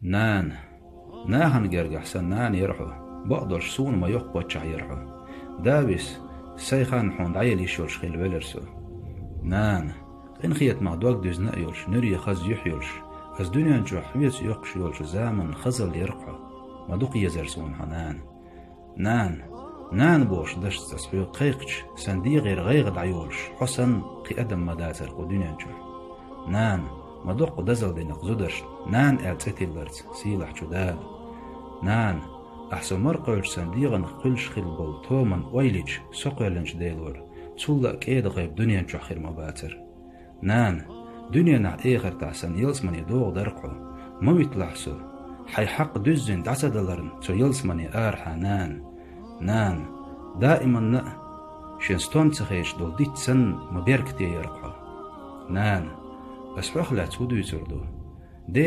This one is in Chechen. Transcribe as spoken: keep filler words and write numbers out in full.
Нана, нахана гергахь сан нана яра хьо, бакъдолуш суна ма йоккха паччахь яра хьо. Давис, сайн хан хьуна дӀаяла йиш йолуш хилла велира со. Нана, къинхетамах дог дуьзна а йолуш, нуьре хаза юьхь йолуш, аса дуьнен чохь хьоьца йоккхуш йолчу заманна хазалла яра хьо, ма дукха езара суна хьан нана. Нана, нана бохуш дашца ас хьоьга кхайкхича, сан дегӀера гӀайгӀа дӀайолуш, хьо санна кхин адам ма дацара кху дуьнен чохь. Нана, ма доккха дозалла дина-кх зударшна нана аьлла цӀе тилларца, сийлахьчу Дала. Нана, ахь со мара кхоьллича сан дегӀанах кхуьллуш хилла болу томан ойла йича, со кхоьллинчу Делора, цул а кӀеда-гӀайба дуьнен чохь хир ма бацара. Нана, дуьненахь, эхартахь сан ялсамане догӀу дара-кх хьо. Ма виталахь со, хьайн хьакъ дуьззина дӀа ца даларна цу ялсамане арахьа, нана. Нана, даиманна а шен стом ца хеташ долу диц санна ма беркате яра-кх хьо. Нана, ас хьох лаьцна хӀун дуьйцур ду? Дела